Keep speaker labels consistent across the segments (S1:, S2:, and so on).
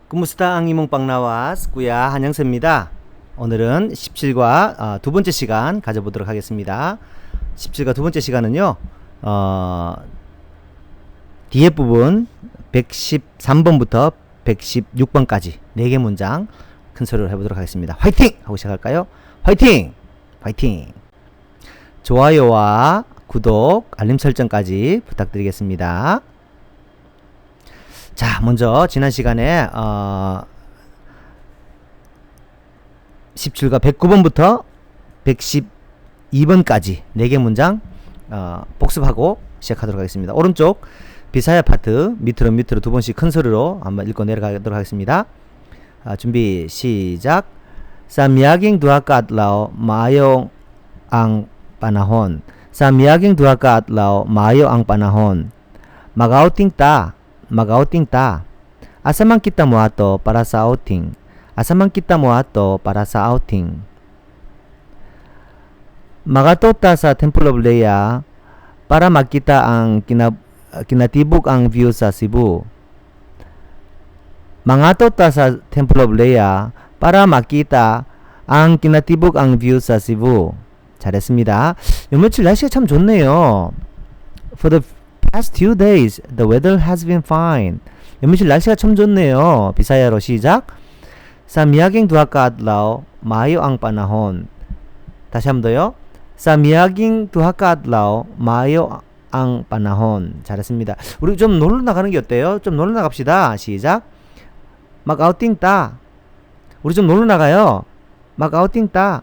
S1: Kumusta ang imong panglawas? Kuya 한영세입니다. 오늘은 17과 두 번째 시간 가져보도록 하겠습니다. 17과 두 번째 시간은요, 뒤에 부분 113번부터 116번까지 4개 문장 큰 소리로 해보도록 하겠습니다. 화이팅! 하고 시작할까요? 화이팅! 화이팅! 좋아요와 구독, 알림 설정까지 부탁드리겠습니다. 자, 먼저 지난 시간에 17과 109번부터 112번까지 4개 문장 복습하고 시작하도록 하겠습니다. 오른쪽 Bisaya 파트 밑으로 밑으로 두 번씩 큰 소리로 한번 읽고 내려가도록 하겠습니다. 아, 준비 시작. Sa miaging duha ka adlaw, maayo ang panahon. Sa miaging duha ka adlaw, maayo ang panahon. Mag-outing ta, mag-outing ta. Asa man kita moadto para sa outing? Asa man kita moadto para sa outing? Mangadto ta sa Temple of Leah para makita ang kinatibuk ang view sa Cebu. Mangadto ta sa Temple of Leah para makita ang kinatibuk ang view sa Cebu. 잘했습니다. 요 며칠 날씨가 참 좋네요. For the past 2 days, the weather has been fine. 요 며칠 날씨가 참 좋네요. Bisaya로 시작. Sa miaging duha ka adlaw, maayo ang panahon. 다시 한 번 더요. Sa miaging duha ka adlaw, maayo ang panahon. 잘했습니다. 우리 좀 놀러 나가는 게 어때요? 좀 놀러 나갑시다. 시작. Mag-outing ta. 우리 좀 놀러 나가요. Mag-outing ta.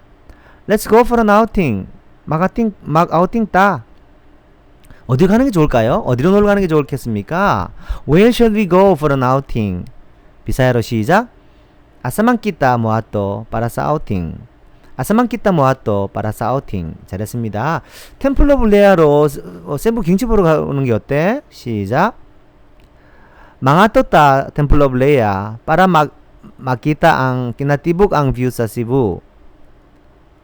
S1: Let's go for an outing. Mag-outing ta. 어디 가는 게 좋을까요? 어디로 놀러 가는 게 좋겠습니까? Where should we go for an outing? Bisaya로 시작. Asa man kita moadto para sa outing? Asa man kita moadto para sa outing? 잘했습니다. Temple of Leah로 세부 경치 보러 가는 게 어때? 시작. Mangadto ta Temple of Leah para makita ang kinatibuk ang view sa Cebu.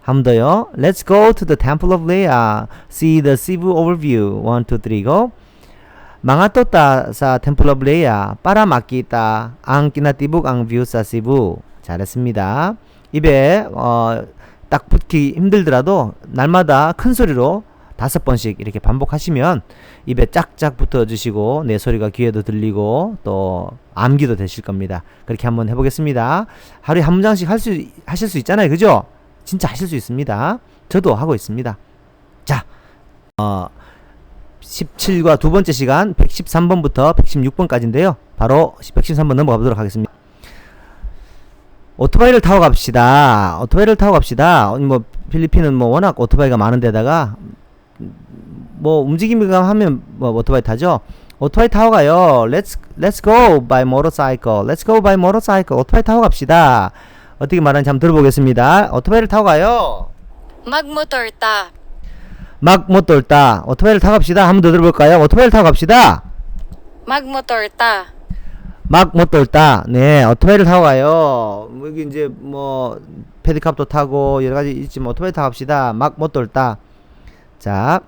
S1: 한 번 더요. Let's go to the Temple of Leah. See the Cebu overview. One, two, three, go. Mangadto ta sa Temple of Leah para makita ang kinatibuk ang view sa Cebu. 잘했습니다. 입에 딱 붙기 힘들더라도 날마다 큰 소리로 다섯 번씩 이렇게 반복하시면 입에 짝짝 붙어 주시고 내 소리가 귀에도 들리고 또 암기도 되실 겁니다. 그렇게 한번 해보겠습니다. 하루에 한 문장씩 하실 수 있잖아요. 그죠? 진짜 하실 수 있습니다. 저도 하고 있습니다. 자, 17과 두 번째 시간 113번부터 116번까지인데요. 바로 113번 넘어가 보도록 하겠습니다. 오토바이를 타고 갑시다. 오토바이를 타고 갑시다. 뭐 필리핀은 뭐 워낙 오토바이가 많은 데다가 뭐 움직임이 하면 뭐 오토바이 타죠. 오토바이 타고 가요. Let's go by motorcycle. Let's go by motorcycle. 오토바이 타고 갑시다. 어떻게 말하는지 한번 들어보겠습니다. 오토바이를 타고 가요.
S2: Magmotor ta.
S1: Magmotor ta. 오토바이를 타고 갑시다. 한번 더 들어볼까요? 오토바이를 타고 갑시다.
S2: Magmotor ta.
S1: Magmotor ta. 네, 오토바이를 타고 가요. 뭐 여기 이제 뭐 pedicab도 타고 여러 가지 있지만 오토바이 타고 갑시다. Magmotor ta. 자,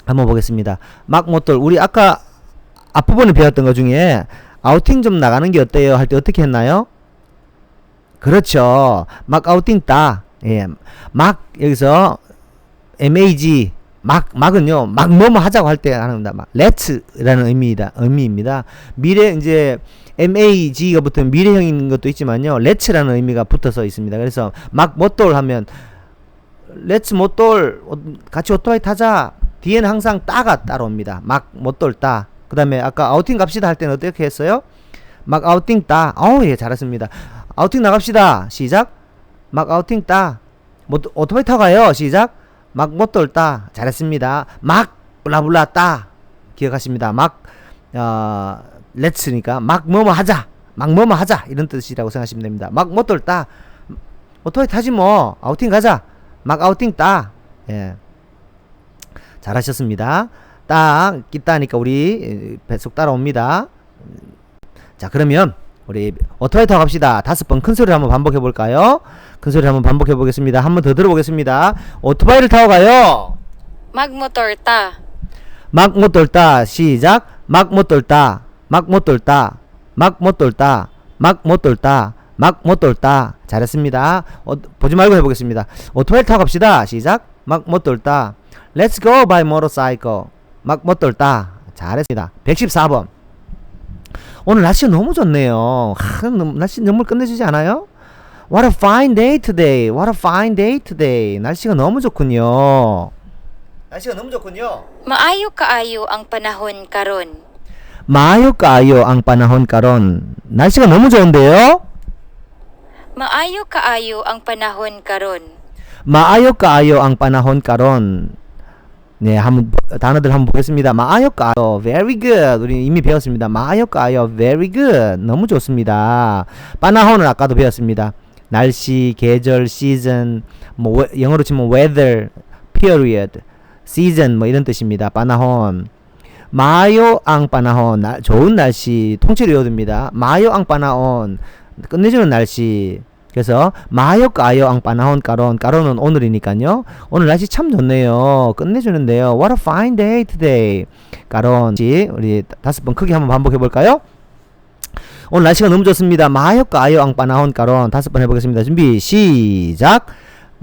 S1: 한번 보겠습니다. Magmotor. 우리 아까 앞부분에 배웠던 것 중에 아우팅 좀 나가는 게 어때요? 할 때 어떻게 했나요? 그렇죠. Mag-outing ta. 예. Mag 여기서 MAG mag mag은요. 막 뭐뭐 하자고 할 때 하는 겁니다. 막 let's라는 의미이다. 의미입니다. 미래 이제 MAG가 붙은 미래형인 것도 있지만요. let's라는 의미가 붙어서 있습니다. 그래서 magmotol 하면 let's motol, 같이 오토바이 타자. 뒤에는 항상 ta가 따라옵니다. Magmotol ta. 그다음에 아까 아우팅 갑시다 할 때는 어떻게 했어요? Mag-outing ta. 어우, 예, 잘했습니다. 아우팅 나갑시다. 시작. Mag-outing ta. 뭐, 오토바이 타고 가요. 시작. Magmotol ta. 잘했습니다. Mag blah blah ta. 기억하십니다. Mag let's니까 막 뭐뭐 하자. 막 뭐뭐 하자. 이런 뜻이라고 생각하시면 됩니다. Magmotol ta. 오토바이 타지 뭐. 아우팅 가자. Mag-outing ta. 예. 잘하셨습니다. Ta kita니까 우리 배속 따라옵니다. 자, 그러면 우리 오토바이 타고 갑시다. 다섯 번 큰 소리를 한번 반복해 볼까요? 큰 소리를 한번 반복해 보겠습니다. 한 번 더 들어보겠습니다. 오토바이를 타고 가요.
S2: Magmotor ta.
S1: Magmotol ta. 시작. Magmotol ta. Magmotol ta. Magmotol ta. Magmotor ta. Magmotor ta. 잘했습니다. 보지 말고 해보겠습니다. 오토바이 타고 갑시다. 시작. Magmotor ta. Let's go by motorcycle. Magmotor ta. 잘했습니다. 114번. 오늘 날씨가 너무 좋네요. 하, 날씨 너무 끝내주지 않아요? What a fine day today. What a fine day today. 날씨가 너무 좋군요. 날씨가 너무 좋군요.
S2: Maayo kaayo ang panahon karon.
S1: Maayo kaayo ang panahon karon. 날씨가 너무 좋은데요?
S2: Maayo kaayo ang panahon karon.
S1: Maayo kaayo ang panahon karon. 네, 한번 단어들 한번 보겠습니다. Maayo kaayo, very good. 우리 이미 배웠습니다. Maayo kaayo, very good. 너무 좋습니다. Panahon은 아까도 배웠습니다. 날씨, 계절, 시즌, 뭐 영어로 치면 weather, period, season 뭐 이런 뜻입니다. Panahon. Maayo ang panahon, 좋은 날씨 통째로 외워둡니다. Maayo ang panahon, 끝내주는 날씨. 그래서 maayo kaayo ang panahon karon. Karon은 오늘이니까요. 오늘 날씨 참 좋네요. 끝내주는데요. What a fine day today. Karon. 우리 다섯 번 크게 한번 반복해 볼까요? 오늘 날씨가 너무 좋습니다. Maayo kaayo ang panahon karon. 다섯 번 해보겠습니다. 준비 시작.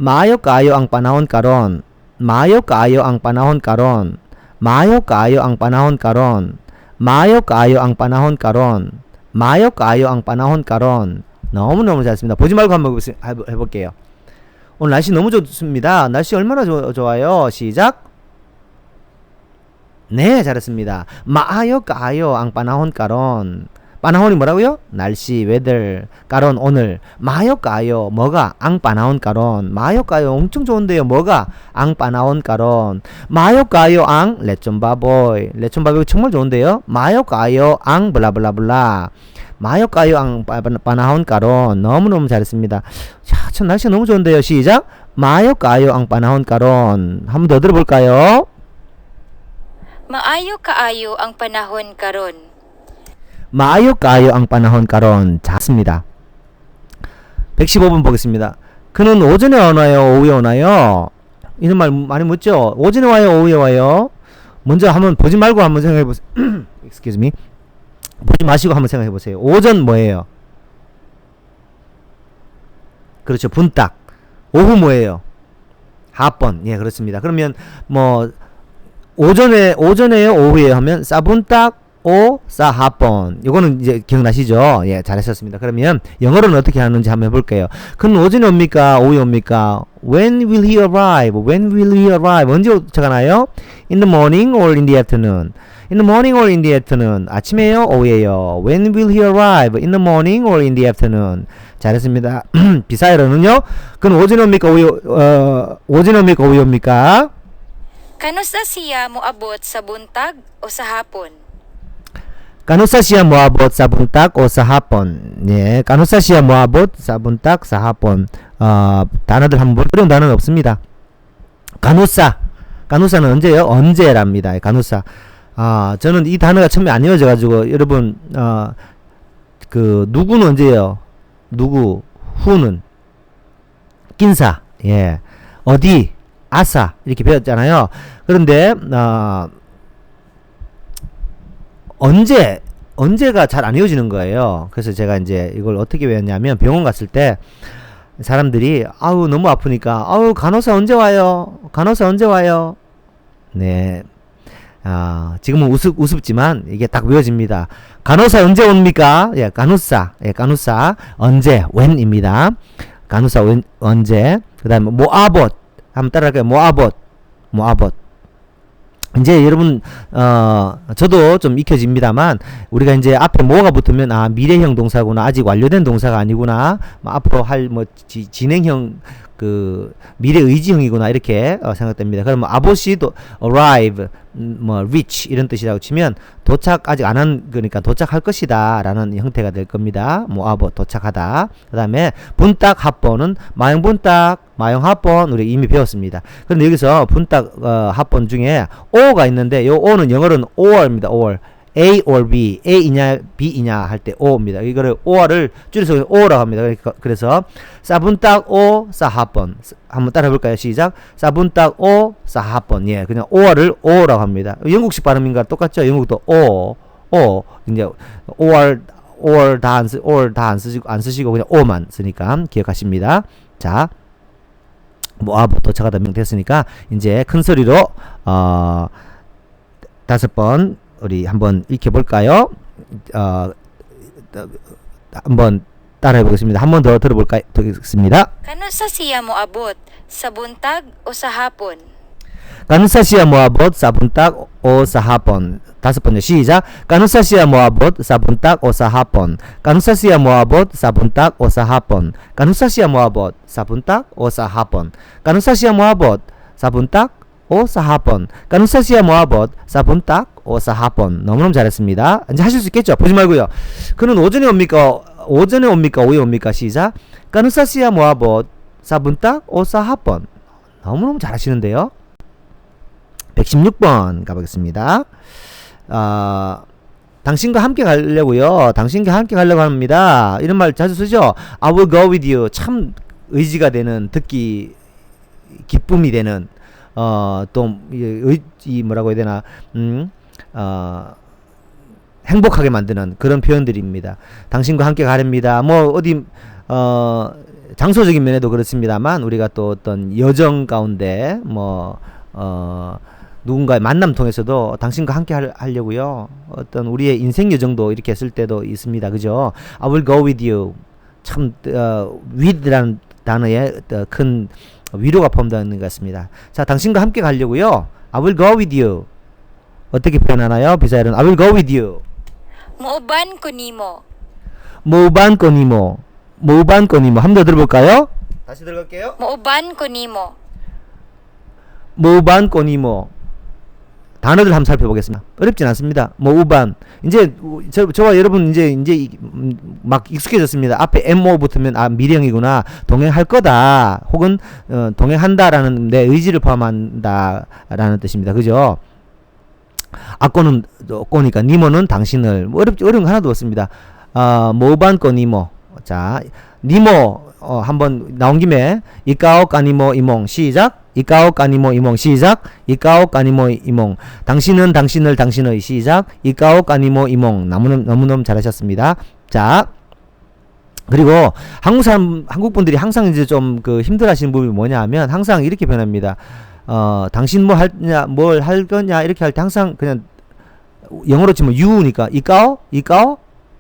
S1: Maayo kaayo ang panahon karon. Maayo kaayo ang panahon karon. Maayo kaayo ang panahon karon. Maayo kaayo ang panahon karon. Maayo kaayo ang panahon karon. 너무너무 잘했습니다. 보지 말고 한번 해볼게요. 오늘 날씨 너무 좋습니다. 날씨 얼마나 좋아요. 시작. 네, 잘했습니다. Maayo kaayo ang panahon karon. Panahon이 뭐라고요? 날씨, weather, karon 오늘. Maayo kaayo 뭐가? Ang panahon karon. Maayo kaayo 엄청 좋은데요. 뭐가? Ang panahon karon. Maayo kaayo ang lechon baboy. Lechon baboy 정말 좋은데요. Maayo kaayo ang blah blah blah. Maayo kaayo ang panahon karon. 너무너무 잘했습니다. 자, 참 날씨가 너무 좋은데요. 시작. Maayo kaayo ang panahon karon. 한 번 더 들어볼까요?
S2: Maayo kaayo ang panahon karon.
S1: Maayo kaayo ang panahon karon. 잘했습니다. 115번 보겠습니다. 그는 오전에 오나요? 오후에 오나요? 이런 말 많이 묻죠? 오전에 와요? 오후에 와요? 먼저 한번 보지 말고 한번 생각해 보세요. Excuse me. 보지 마시고 한번 생각해 보세요. 오전 뭐예요? 그렇죠. Buntag. 오후 뭐예요? Hapon. 예, 그렇습니다. 그러면 뭐 오전에요, 오후에요 하면 sa buntag o sa hapon. 이거는 이제 기억나시죠? 예, 잘하셨습니다. 그러면 영어로는 어떻게 하는지 한번 해볼게요. 그는 오전에 옵니까? 오후에 옵니까? When will he arrive? When will he arrive? 언제 도착하나요? In the morning or in the afternoon? In the morning or in the afternoon? 아침에요? 오후에요? When will he arrive? In the morning or in the afternoon? 잘했습니다. 비사야로는요? 그는 오전에 옵니까? 오전에 옵니까? 오후에 옵니까?
S2: Kanusa siya moabot, sa buntag o sa hapon?
S1: Kanusa siya moabot, sa buntag o sa hapon? 예, kanusa siya moabot, sa buntag, sa hapon? 단어들 한번 어려운 단어는 없습니다. Kanusa. Kanusa는 언제요? 언제랍니다. Kanusa. 아, 저는 이 단어가 처음에 안 외워져 가지고 여러분 그 누구는 언제요? 누구, who는 kinsa. 예. 어디, asa 이렇게 배웠잖아요. 그런데 언제 언제가 잘 안 외워지는 거예요. 그래서 제가 이제 이걸 어떻게 외웠냐면 병원 갔을 때 사람들이 아우 너무 아프니까 "아우, 간호사 언제 와요? 간호사 언제 와요?" 네. 아, 지금은 우습지만 이게 딱 외워집니다. 간호사 언제 옵니까? 예, kanusa. 예, kanusa. 언제, when입니다. Kanusa when, 언제. 그 다음에 moabot. 한번 따라할게요. Moabot. Moabot. 이제 여러분 저도 좀 익혀집니다만 우리가 이제 앞에 mo가 붙으면 아, 미래형 동사구나, 아직 완료된 동사가 아니구나, 뭐 앞으로 할 뭐 진행형 그 미래 의지형이구나 이렇게 생각됩니다. 그러면 abot이도 arrive 뭐 reach 이런 뜻이라고 치면 도착 아직 안 한 그러니까 도착할 것이다라는 형태가 될 겁니다. Moabot 도착하다. 그다음에 buntag, hapon은 maayong buntag, maayong hapon 우리 이미 배웠습니다. 그런데 여기서 buntag hapon 중에 o가 있는데 요 o는 영어로는 or입니다. Or A or B, A이냐 B이냐 할 때 O입니다. 이거를 or를 줄여서 O라고 합니다. 그러니까 그래서 sa buntag o sa hapon 한번 따라 해볼까요? 시작. Sa buntag o sa hapon. 예, 그냥 or를 O라고 합니다. 영국식 발음인가 똑같죠? 영국도 O, O 이제 or or 다 안 쓰, or 다 안 쓰시고 그냥 o만 쓰니까 기억하십니다. 자, moabot 도착하다 명됐으니까 이제 큰 소리로 다섯 번 우리 한번 읽혀볼까요? 한번 따라해 보겠습니다. 한 번 더 들어볼까요? 되겠습니다.
S2: Kanus-a siya moabot? Sa buntag o sa hapon?
S1: Kanus-a siya moabot sa buntag o sa hapon. 다섯 번째 시작. Kanus-a siya moabot sa buntag o sa hapon. Kanus-a siya moabot sa buntag o sa hapon. Kanus-a siya moabot sa buntag o sa hapon. Kanus-a siya moabot sa buntag o sa hapon. Kanus-a siya moabot sa buntag o sa hapon. 너무너무 잘했습니다. 이제 하실 수 있겠죠? 보지 말고요. 그는 오전에 옵니까? 오전에 옵니까? 오후에 옵니까? 시작. Kanus-a siya moabot sa buntag o sa hapon. 너무너무 잘하시는데요. 116번 가보겠습니다. 당신과 함께 가려고요. 당신과 함께 가려고 합니다. 이런 말 자주 쓰죠. I will go with you. 참 의지가 되는, 듣기 기쁨이 되는 또 이 뭐라고 해야 되나, 행복하게 만드는 그런 표현들입니다. 당신과 함께 가렵니다. 뭐 어디 장소적인 면에도 그렇습니다만 우리가 또 어떤 여정 가운데 뭐 누군가의 만남 통해서도 당신과 함께 하려고요. 어떤 우리의 인생 여정도 이렇게 쓸 때도 있습니다. 그죠? I will go with you. 참 with라는 단어에 큰 위로가 포함되어 있는 것 같습니다. 자, 당신과 함께 가려고요. I will go with you. 어떻게 표현하나요? 비사야는 I will go with you.
S2: Muuban ko nimo.
S1: Muuban ko nimo. Muuban ko nimo. 한 번 더 들어볼까요? 다시 들어갈게요.
S2: Muuban ko nimo.
S1: Muuban ko nimo. 단어들 한번 살펴보겠습니다. 어렵진 않습니다. Muuban. 이제 저와 여러분 이제 막 익숙해졌습니다. 앞에 mo 붙으면 아, 미래형이구나. 동행할 거다. 혹은 동행한다라는 내 의지를 포함한다라는 뜻입니다. 그죠? Ako는 ko니까 nimo는 당신을. 뭐 어렵지 어려운 거 하나도 없습니다. Muuban ko nimo. 자, nimo 한번 나온 김에 ikaw kanimo imong 시작. Ikaw kanimo imong 시작. Ikaw kanimo imong. 당신은 당신을 당신의 시작. Ikaw kanimo imong. 너무너무 너무너무 잘하셨습니다. 자, 그리고 한국 사람, 한국 분들이 항상 이제 좀 그 힘들어하시는 부분이 뭐냐 하면 항상 이렇게 변합니다. 당신 뭐 하냐, 뭘 할 거냐 이렇게 할 때 항상 그냥 영어로 치면 you니까 ikaw, ikaw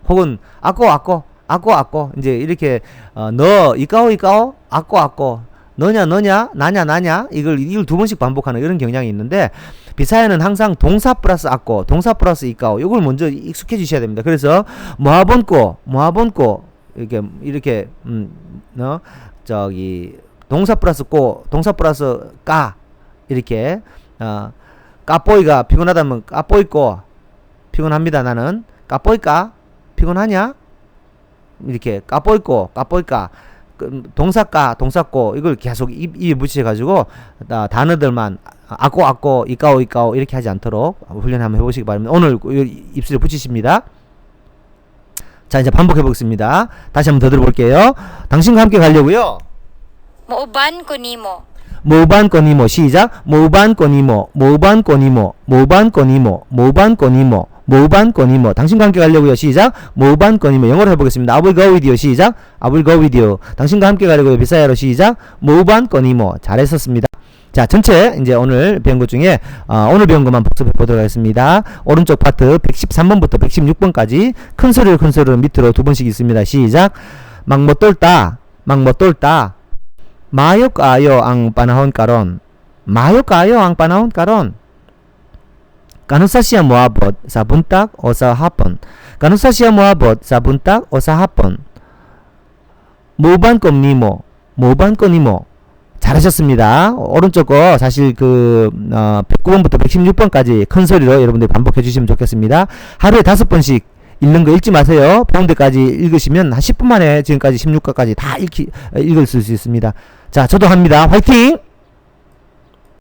S1: 혹은 ako, ako, ako, ako 이제 이렇게 너 ikaw, ikaw, ako, ako, 너냐, 너냐, 나냐, 나냐 이걸 두 번씩 반복하는 이런 경향이 있는데 비사야는 항상 동사 플러스 ako, 동사 플러스 ikaw 이걸 먼저 익숙해지셔야 됩니다. 그래서 moabon ko, moabon ko 이렇게 이렇게 저기 동사 플러스 ko, 동사 플러스 ka 이렇게 kapoy가 피곤하다면 kapoy ko, 피곤합니다. 나는 kapoy ka, 피곤하냐 이렇게 kapoy ko, kapoy ka, 그 동사 ka, 동사 ko 이걸 계속 입에 붙여 가지고 단어들만 ako, ako, ikaw, ikaw 이렇게 하지 않도록 훈련 한번 해보시기 바랍니다. 오늘 입술에 붙이십니다. 자, 이제 반복해 보겠습니다. 다시 한번 더 들어볼게요. 당신과 함께 가려고요.
S2: Muuban ko nimo.
S1: Muuban ko nimo 시작. Muuban ko nimo. Muuban ko nimo. Muuban ko nimo. Muuban ko nimo. Muuban ko nimo. 당신과 함께 가려고요. 시작. Muuban ko nimo. 영어로 해보겠습니다. I will go with you 시작. I will go with you. 당신과 함께 가려고요. 비사야로 시작. Muuban ko nimo. 잘했었습니다. 자, 전체 이제 오늘 배운 것 중에 오늘 배운 것만 복습해 보도록 하겠습니다. 오른쪽 파트 113번부터 116번까지 큰 소리로 큰 소리로 밑으로 두 번씩 있습니다. 시작. Magmotol ta. Magmotol ta. Maayo kaayo ang panahon karon. Maayo kaayo ang panahon karon. Kanus-a siya moabot sa buntag o sa hapon? Kanus-a siya moabot sa buntag o sa hapon? Muuban ko nimo. Muuban ko nimo. 잘하셨습니다. 오른쪽 거 사실 109번부터 116번까지 큰 소리로 여러분들 반복해 주시면 좋겠습니다. 하루에 다섯 번씩 읽는 거 읽지 마세요. 배운 데까지 읽으시면 한 10분 만에 지금까지 16과까지 다 읽을 수 있습니다. 자, 저도 합니다. 화이팅!